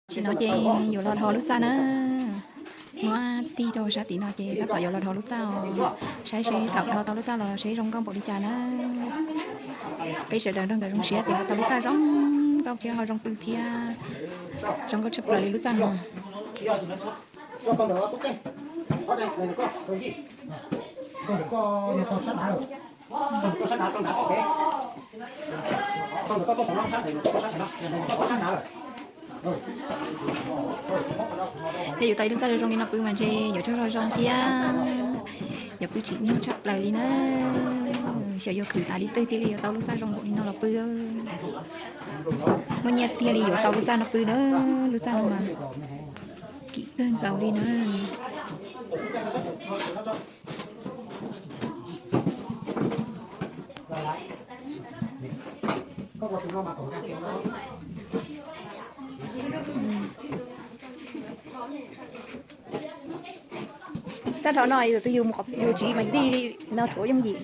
Tam sim no ces yuav los dhos lub txaj na. Muab tig rau sab tim no ces tab tom yuav los dhos lub txaj os. Saib seb thaum dhos tau lub txaj los seb zoo nkauj npaum li cas na. Peb sawv daws nrog nkawd zoo siab tias tau lub txaj zoo nkauj thiab ho zoo pw thiab. Zoo nkauj tshaj plaws li lub txaj no. Yog yuav tau ib lub txaj zoo zoo li no pw mas ntshe yuav tsaug zog zoo thiab yuav pw tsim nyog tshaj plaws li na. Xyov yuav khwv tas li twg thiaj li yuav tau lub txaj zoo npaum li no los pw. Muaj nyiaj tiag li yuav tau lub txaj no pw na. Lub txaj no mas kim kawg nkaus li na. Tag nrho no yus tus yus mus qhov yus tsis mas dig no thuav yooj yim.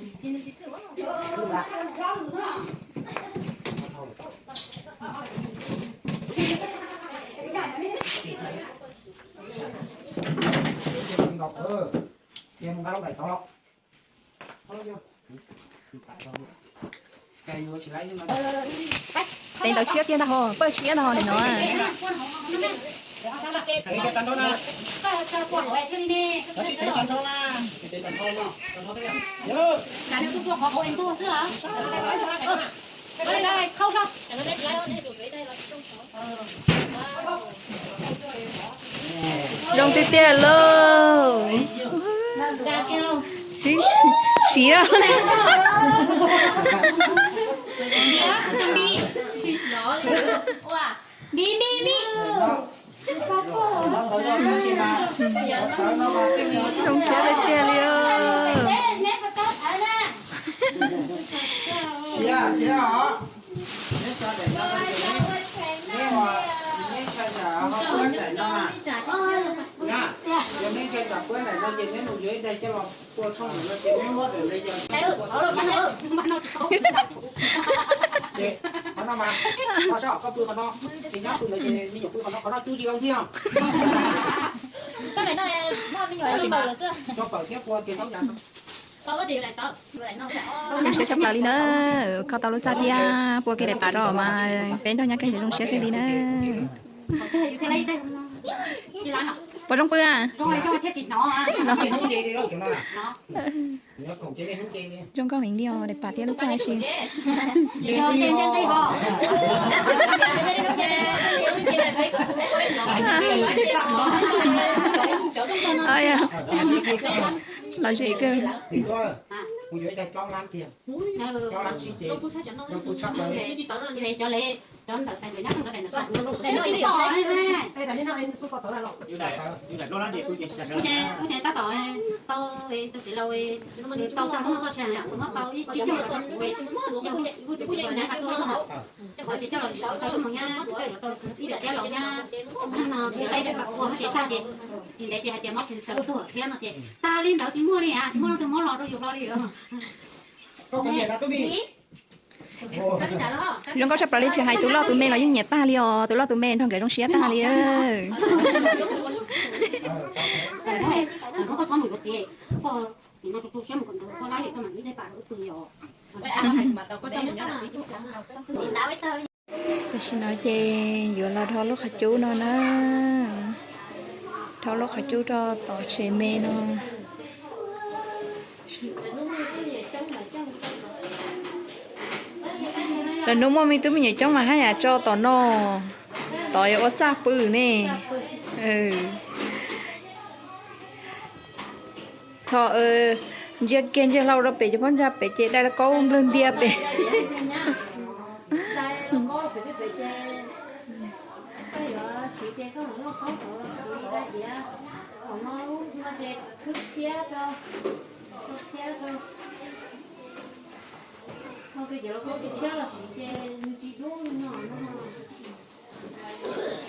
Tes ntawd tshiab tiag ntag ho, pawg tshiab ntag ho nim no. Zoo tiag tiag lauj. Siav. Zoo siab tiag tiag li. Siav, siav os. Neb tso daim no, neb, neb ntshai tsam ho puab daim no na. Yog neb ntshai tsam puab daim no ces neb mus yuav ib daim coj los pua tshooj ntawm no ces neb muab daim ntawd yog pua tshooj. Ces qhov no mas, koj sab koj pw qhov no, ces nyob pw ntawd ces me nyuam pw qhov no, qhov no cub ci ntxiv os. Tab sis mas tso pawm thiab pua ces tau cas. Zoo siab tshaj plaws li na, kho tau lub txaj thiab pua kiag daim pam rau mas peb nrog nyab kheej ces zoo siab kawg li na. Puas zoo pw na? Zoo nkauj heev li os, daim pam thiab lub txaj si. Lom zem kawg. Tab tom tau tus txiv laus tau tag muab tau tseg, muab tau ib tsib caug los rau kuv, yog kuv tus txiv laus na, qhov ces coj los tau lub moos nyab, kuv coj yuav tau ib daim tiab laus nyab, no kuv saib daim pam ua ces tag ces tsis ntev ces hais tias mob cancer tuag thiab no ces tag li ntawd tsis muaj li, tsis muaj leej twg muab los rau yus hlo li. Zoo nkauj tshaj plaws li, tsis hais tus loj tus me los yeej nyiam tag li os, tus loj tus me nrog nkawd zoo siab tag li. Tam sim no ces yuav los dhau lub qhov cub no na, dhau lub qhov cub rau tom tsev me no. Lawv hnub muaj me tub me nyuam coob mas haj yam tso tom no, tom yuav ua txaj pw ne. Tho ntsia kiag ntsia hlau rau pem cov phab ntsa pem ces dai lauj kaub nplawg ntias pem.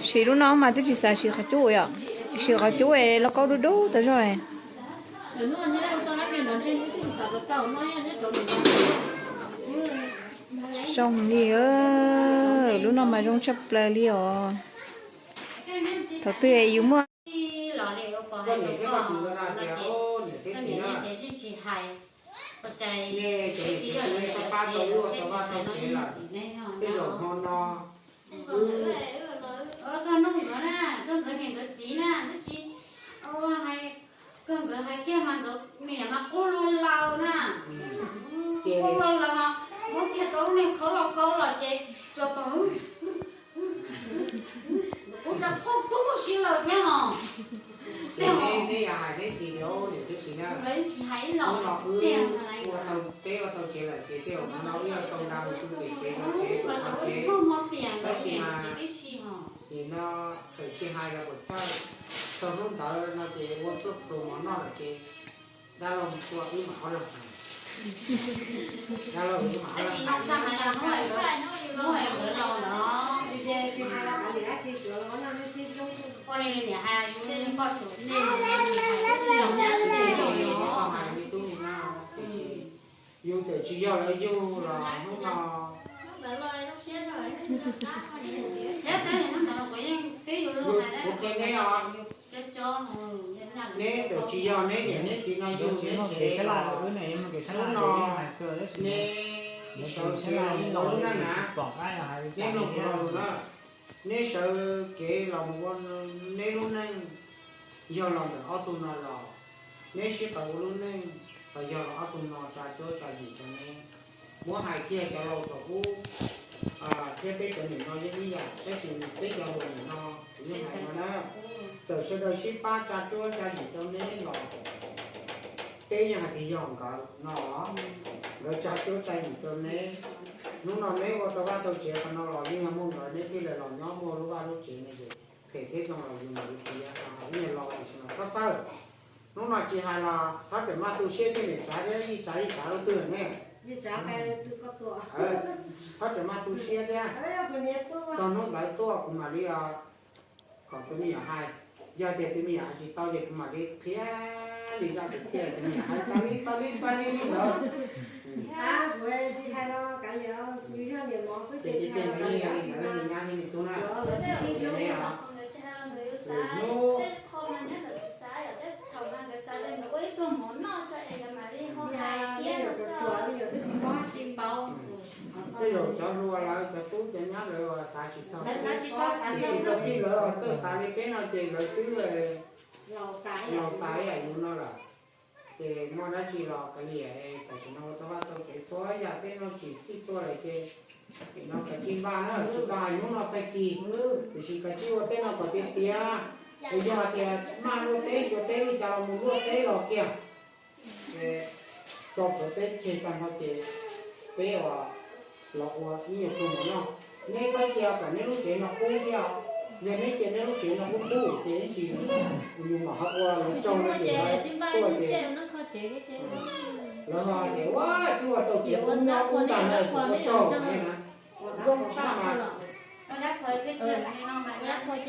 Siv lub no mas twb tsis xav siv qhov cub yom, siv qhov cub es lauj kaub dub dub tas zog. Zoo li, lub no mas zoo tshaj plaws li os. Thaum twg yus muaj los li ua pom hais rau koj no ces koj niam thiab txiv yeej tsis hais, ua cas tsis yog li ntawd ces tsis hais no li tim neeg no. Koj nug nkawd na, koj nkawd niam nkawd txiv na twb tsis ua hais, koj nkawd hais kiag mas nkawd niam mas qub luag laws na, qub luag laws, muab kiag tau lub niag khaub lauj kaub los ces tsuas pom kuv rau qub kub muaj si lawm thiab hos. Neb yog hais neb txiv, niam thiab txiv na, nkawd tsis hais ib los tiag. Ua tau teb ua tau tsev lawm ces tej zaum no wb yuav tau nra mus tu pem tsev, tsev, tab sis mas ces no txawm tsis hais los puas chawj, txog hnub ntawd no ces ua tuaj pluas mov noj lawm ces dab laug mus tua wb mam ob leeg hais. Dab laug wb mam ob leeg hais. Koj hais li tub li no, tiam sis yus txawm tsis yog lawv yug los hnub no. Kuv qhia neb os, neb txawm tsis yog neb niam neb txiv no yug neb tsev los, hnub no neb sawv kev los mus ua lub neej na, neb mloog kuv lo lus na, neb sawv kev los mus ua neb lub neej, yog los ntawm ob tug no los neb sib tau ua lub neej, los yog los ob tug no tsa cuab tsa yim rau neb. Muab hais kiag cov laus thaum ub thiab peb cov niam no yeej ib yam, tab sis peb cov laus niam no kuv yeej hais no na, txawm sawv daws sib pab tsa cuab tsa yim rau neb los peb yeej hais tias yog nkawd no, nkawd tsa cuab tsa yim rau neb. Hnub no neb ua tau vaj tau tsev qhov no los yeej yog muaj nkawd neb thiaj li los nyob muaj lub vaj lub tsev no ces phem thiab zoo los yus mam li piav, ib yam los tiam sis mas txhob txhawj. Hnub no tsis hais los txhob rawm maj tu siab thiab niam tsav thiab yij tsav yij tsav lub twg ne. Txhob rawm maj tu siab thiab. Txog hnub ntawd tuaj kuv mam li kom tus me nyuam hais, yog tias tus me nyuam hais tsis tau ces kuv mam li qhia li zaj kwv txhiaj tus me nyuam hais tau li tau li tau li li ntawd. Ces ces ces mam li yog li ntawd li nyab li me tub na. Hnub tej zaum cov hluas lawv cov tub cov nyab lawv xav tsis txog, tiam sis cov txij lawv txawj xav li peb no ces lawv twb laus tas ib yam yus no lawm. Ces muaj dab tsi los kav liam, tam sim no ua tau vaj tau tsev txhua yam tej no tsim txhij tuaj lawm ces no kav tsij npaj na, tsis tau hais hnub no tag kis, tiam sis kav tsij ua tej no kom tiav tiav. Es yog hais tias maj luaj teb xyuas teb li cas los mus luaj teb los kiag. Tso plhuav teb tseg tag nrho ces peb los ua ib nyuag pluag mov noj. Neb txhob cia kom neb lub tsev no qub thiab, yog neb cia neb lub tsev no qub qub ces ib ntsis yus mam ho ua lawv tsaug no ces lawv tuaj ces lawv ho tias ua twb ua tau tsev qub nyob qub tag lawm ces ua tsaug na. Zoo tshaj mas,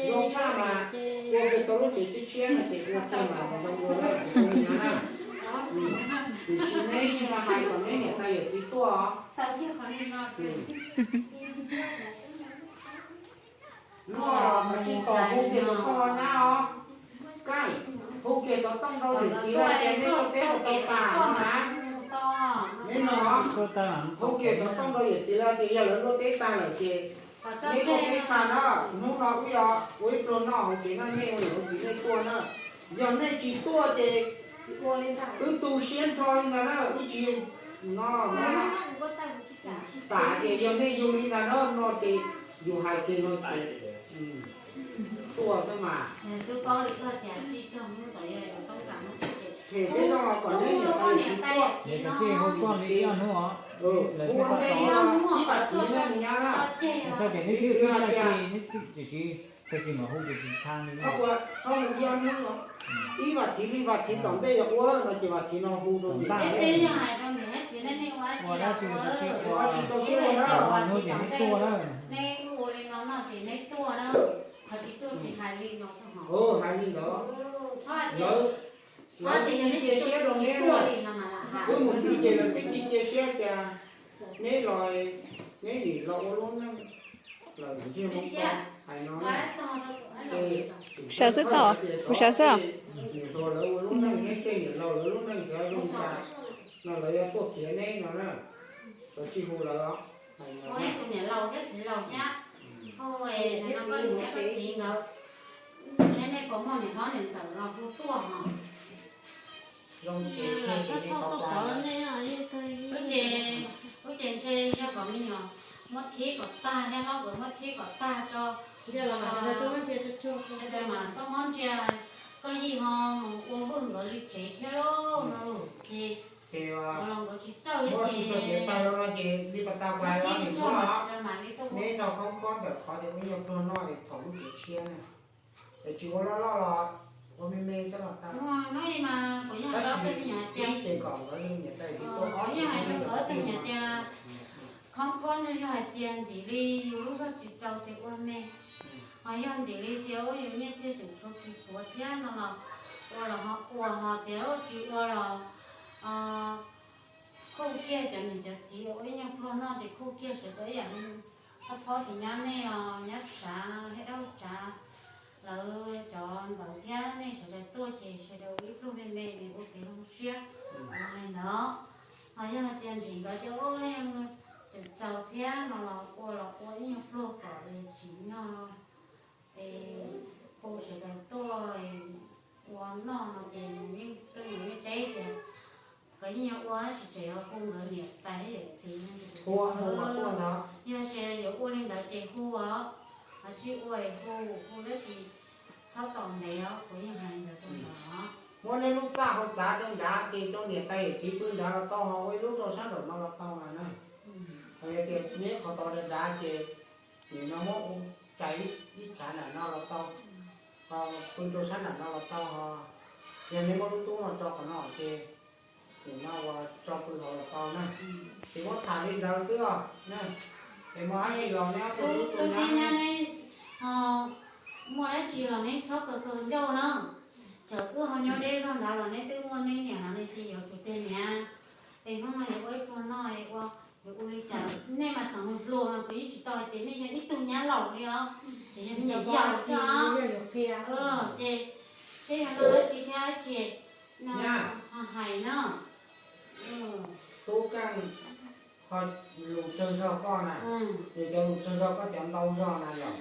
zoo tshaj mas, ua kiag tau lub tsev tshiab tshiab no ces ua kiag mas zoo dua na, ua li no na. Tiam sis neb yeej hais kom neb niam tais yawm txiv tuaj os. Hnub no tsis tos hu kiag xov tooj rau nyab os. Hu kiag xov tooj rau yawm txiv los ces neb luaj teb ua tau tas no na. Neb no, hu kiag xov tooj rau yawm txiv los tias yog lawv luaj teb tag lawm ces neb luaj teb tag na. Hnub no wb yog ua ib pluag noj hauv tsev no, nej ua niam ua txiv nej tuaj na. Yog nej tsis tuaj ces wb tu siab nrho li ntag na, wb tsis no xav tias yog nej yug li ntag na no ces yus hais kiag no ces tuaj xwb mas. Phem thiab zoo los kom neb niam tais yawm txiv tuaj. Hu ua nej ib vas thiv na nyab na. Txawm tias neb twb hais tias, tiam sis tag kis mam hu ces tsis tshaj li. Txhob ua, txhob hu ib ob hnub no, ib vas thiv li vas thiv tom ntej yog ua no ces vas thiv no hu rau niam txiv. Ua dab tsi tsis tau siab ua na, hnub ces neb tuaj na. Hais li ntawd, lawv, lawv twb cia siab rau neb, wb mus tid ces lawv twb cia siab tias neb los, neb nim los ua lub neej lawm ntsiag mus. Hais no, sawv xwb tau, kuv sawv xwb. Niam hluas lawv ua lub neej thiab tej niam laus lawv lub neej thiab zoo li cas no lawv yuav tuaj khiav neb no na, lawv tsis hu lawv os. Hu nej tus niam laus thiab txiv laus thiab, hu no koj niam thiab koj txiv nkawd, nej puas muaj niam hlob niam ntxawm los hu tuaj hos. Wb ces, wb ces ntshe yog kom me nyuam muab thib kom tag, yog hlob nkawd muab thib kom tag rau, mas tuaj muab ntsia, koj yij ho mus ua Vwj nkawd li tsev thiab lauj no ces nkawd los nkawd tsis txawj ces tag no ces li pas tas kuv hais los niam hluas, neb nrog khoob khob ntawm qhov tias ua ib nyuag pluag noj es thaum lub tsev tshiab na, es tsis ua loj loj los ua me me xwb los tau. Tab sis ib ces kom nkawd niam tais txiv tuaj, ob ces nkawd niam tias khoob khob no yog hais tias ntxim li yus lub zog tsis txaus ces ua me, ho yog ntxim li tias ua yus nyiaj txiag tseem tshuav kis puav thiab no los ua los ho ua, ho tias tsis ua los khuj kiag cov niam cov txiv ua ib nyuag pluag noj ces khuj kiag sawv daws ib yam li txhob phob ces nyob nej os, nyob tsav thiab dab tsav lawv cov ntawd thiab nej sawv daws tuaj ces sawv daws ua ib pluag me me es ua kev zoo siab li ntawd. Ho yog hais tias ntxim nkawd tias ua tseem txaus thiab no los ua los ua ib nyuag pluag kom tsim nyog es hu sawv daws tuaj ua noj no ces yeej, yeej teb tias nkawd yeej yuav ua tab sis tseem yuav hu nkawd niam tais yawm txiv. Yog tias yuav ua li ntawd ces hu os, ho tsis ua hu, hu tab sis txhob tos ntev os, kuv yeej hais li ntawd rau nkawd. Muab neb lub txaj hauv txav rau nrad ces rau niam tais yawm txiv pw nrad los tau, ho ua ib lub rau sab nraum no los tau mas na. Ho yog tias neb qhov tod dav dav ces nim no muab cais ib chav nram no los tau, ho pw rau sab nram no los tau, ho yog neb muab lub tub no tso qhov no ces nim no ua tso pw hauv los tau na. Ces muab tham li ntawd xwb os na. Es muaj dab tsi los neb ob tug tub tub nyab, muaj dab tsi los neb txhob kawg kawg ncauj na. Txawm wb ho nyob deb zog nrad los neb twb muaj neb niam no ne, ces yuav tsum tiag niam. Es hnub no yuav ua ib pluag noj, ua, yuav ua li cas nej mas tseem hluas mas kuv yeej tsis tau hais tias nej yog ib tug nyab laus li os, ces yog me nyuam yaus xwb os. Ces seb yog noj dab tsi thiab dab tsi no ho hais na. Tub Keej ho lus tsawg zog koj na, nws cov lus tsawg zog koj cov ntau zog na yom.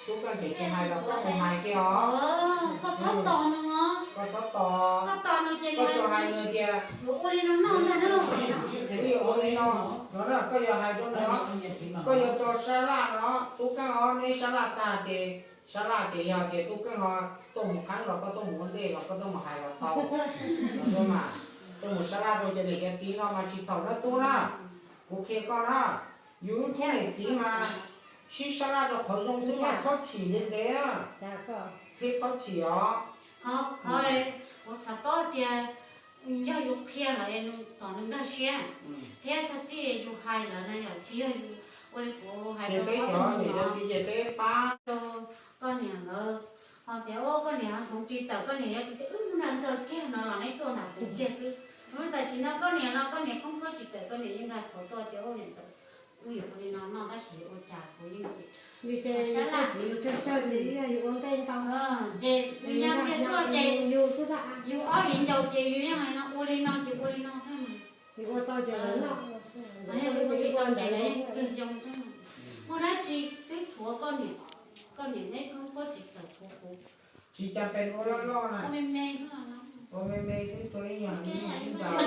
Tub Keej tseem tsis hais los koj mus hais kiag os. Koj txhob tos, koj txhob tos, koj tsuas hais nws tias ua li no no ntag na. Ua li no no na, koj yuav hais rau nws, koj yuav tso sab laj no, Tub Keej os, neb sab laj tag ces, sab laj ces yog tias Tub Keej ho tuaj mus qeeb los koj tuaj mus ua ntej los koj tuaj mus hais los tau. Mas tuaj mus sab laj rau cov niam cov txiv no mas tsis txhaum na tub na. Kuv qhia koj na, yus lub niam txiv mas sib sab laj rau qhov zoo xwb mas txhob chim ntev ntev, thiab txhob chim os. Qhov kuv xav paub tias yog yus qhia lawm es tom nws nkag siab, thiab txog txij yus hais lawm na yom, tsis yog yus ua li kuv hais rau peb cov niam cov txiv ces peb pab rau koj niam nkawd, ho tias ua koj niam hmoov tsis tawm, koj niam yuav tias wb nrog ntxawg kiag no los neb tuaj nram kuv kiag xwb. Tam sim no koj niam no koj niam khoob khuab tsis tawm, koj niam yeej nkag qhov tuaj tias ua niam ntxawm, wb yuav ua li no no tab sis ua cas kuv yeej tias, ces yus yaj ntxiag tuaj ces yus ob viv ncaus ces yus yeej hais no ua li no ces ua li no xwb mas. Yus ua tau ces lawv noj, yog yus ua tsis tau ces lawv yeej kawg yoo xwb mas. Muaj dab tsi twb tshuav koj niam, koj niam neb khoob khuab tsis tawm tshuav kuv. Tsis cas pes ua loj loj na, ua me me xwb, tua ib nyuag sib ncaus.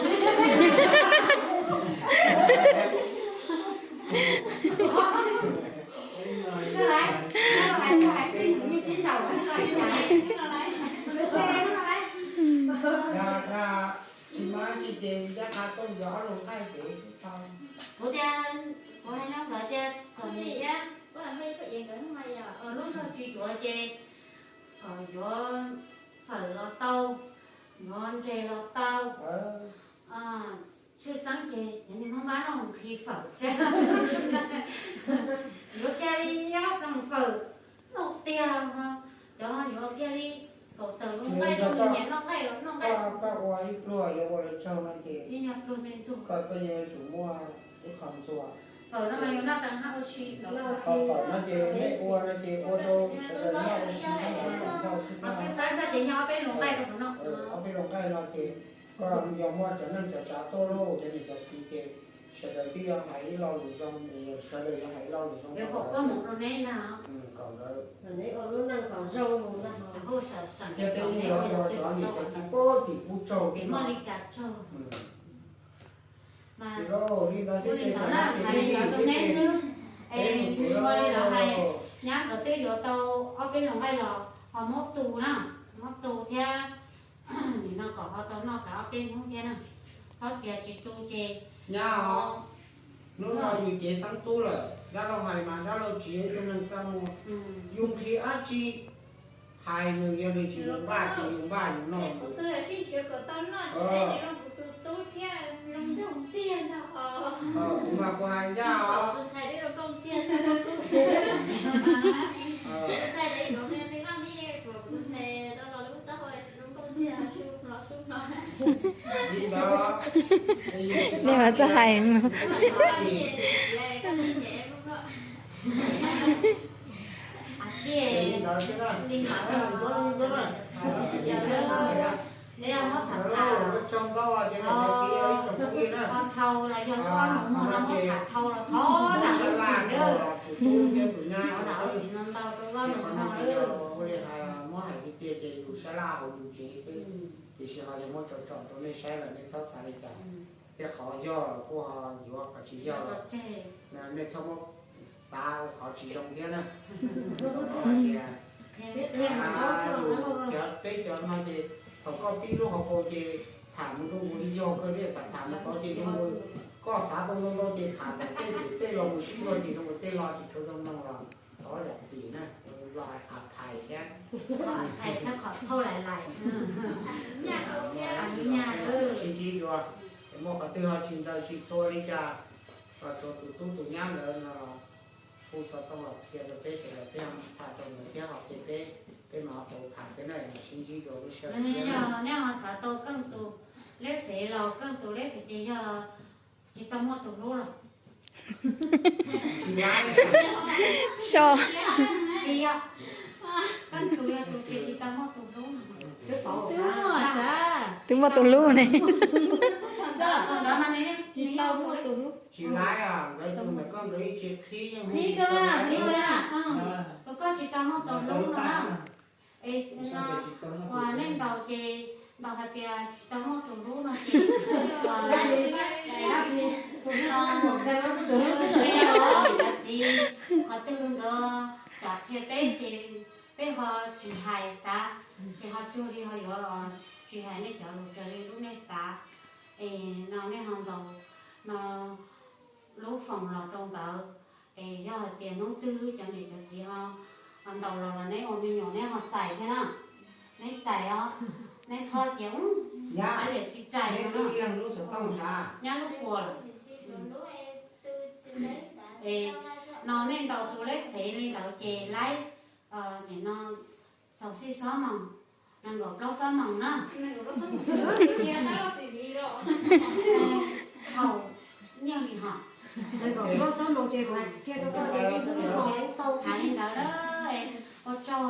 Tsis muaj dab tsi ces ncaj qha tuaj yos ob lub nqaij ces xwb tau. Kuv tias, kuv hais no nkawd tias kom niam thiab lub zog tsis yuav ces kom yuav fawm los tau, yuav ntses los tau, tshwj xeeb ces cov niag Hmoob Vaj no nqhis fawm thiab, yuav kiag li ob xees fawm noj tiag, cov yuav kiag li kaum tawm lub nqaij rau nws nyiam noj nqaij los noj nqaij. Koj ua ib pluag yuav ua lawv tsaug no ces ib nyuag pluag me ntxuag koj yuav tsum muaj ib qho ntxuag. Fawm no mas yus noj tag hab ua si. Fawm no ces nej ua no ces ua rau sawv daws noj ua si, noj ua si thiab. Ob peb luag nqaij no ces koj yog muaj cov neej cov tsav tuaj lauj, cov niam cov txiv ces sawv daws twb yuav hais ib lo lus zoo, sawv daws yuav hais ib lo lus zoo rau nkawd. Thiab peb yuav ua cov niam cov txiv pab tim kub tsaug thiab no. Li ntawd xwb ces hais li ntawd rau neb xwb. Es ua li lawv hais, nyab nkawd twb yuav tau ob peb luag nqaij los ho muab tu na, muab tu thiab. Nim no kom ho tau noj tas ob peb hnub thiab na. Txhob tias tsis tu ces nyab os, hnub no yus cev xeeb tub lawm, dab laug hais mas dab laug tsis yog ib tug neeg txaj muag. Yus nqhis dab tsi hais nws, yog nws tsis npaj ces yus npaj yus noj. Kuv mas kuv hais ncaj os. Li ntawd, nej mas txawj hais no. Li ntawd, neb muab tham tham, ho dhau los yog ob nus muag no muab tham dhau los thov lam tus tub thiab tus nyab xwb. Ua li hais muab hais tiag tiag ces yus sab laj hauv yus tsev xwb, tiam sis ho yog muab tsom tsom rau nej saib lawm nej txhob xav li cas. Tej qhov yog los kuj ho yuav, qhov tsis yog los nej txhob muab xav ua qhov tsis zoo thiab na. Hais tias cov peb cov no ces thaum koj pib lub hauv paus ces tham mus rau nkaus li yog kawg li, tham tham mus tod ces zoo nkaus koj xav tau ntau ntau ces tham tau tej ces tej los mus sib luag ces zoo nkaus tej lo tsis tshua zoo mloog los thov zam txim na, los hais qhov phais thiab. Qhov phais thiab qhov thauj lais lais. Sib ntsib dua, es muaj qhov twg ho tsis ntxaws tsis txhua li cas, los tsuav tus tub tus nyab ntawd no los hu xov tooj los qhia rau peb sawv daws, peb ho mus tham rau ntawd thiab ho qhia peb, peb mam ho tau tham thiab na. Sib ntsib dua lub sij hawm. Neb ho xav tau keej tus leb fev los keej tus leb fev ces yog tsis tau muaj tus hlub los. So, keej tus yog tus ces tsis tau muaj tus hlub. Twb muaj tus hlub ne. Tsis tau muaj tus hlub. Tsis laib, nkawd tus ntawm koj nkawd ib tsis qhib yeej qhib kawg, qhib kawg. Tus koj tsis tau muaj tus hlub no na. Es uas nej ntaus ces ntaus hais tias tsis tau muaj tus hlub no ces, cov txiv qhov twg nkawd tsam qhia peb ces peb ho tsis hais xav, ces ho cuag li ho yuav tsis hais nej cov lus raws li lub nej xav. Es no nej ho ntaus no lub foom los rau ntawd. Es yog hais tias hnub twg cov niam cov txiv ho ntaus los los neb ua me nyuam neb ho txais thiab na. Neb txais os, neb txhob tias ub, nyab, tsis txais no. Nyab lub puas lawm. Es no nej ntaus tus leb fev li ntawd ces laib, nim no xaus xij xob moos, nees nkaum plaub xob moos na. Thaum nyiaj li hom. Hais li ntawd, ua tsaug,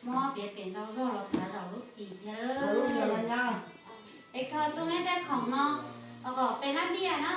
muab piav pem ntau zog los thov zaum lub txim thiab. Es kho tu neb tej khoom no kom peb lab npiaj na.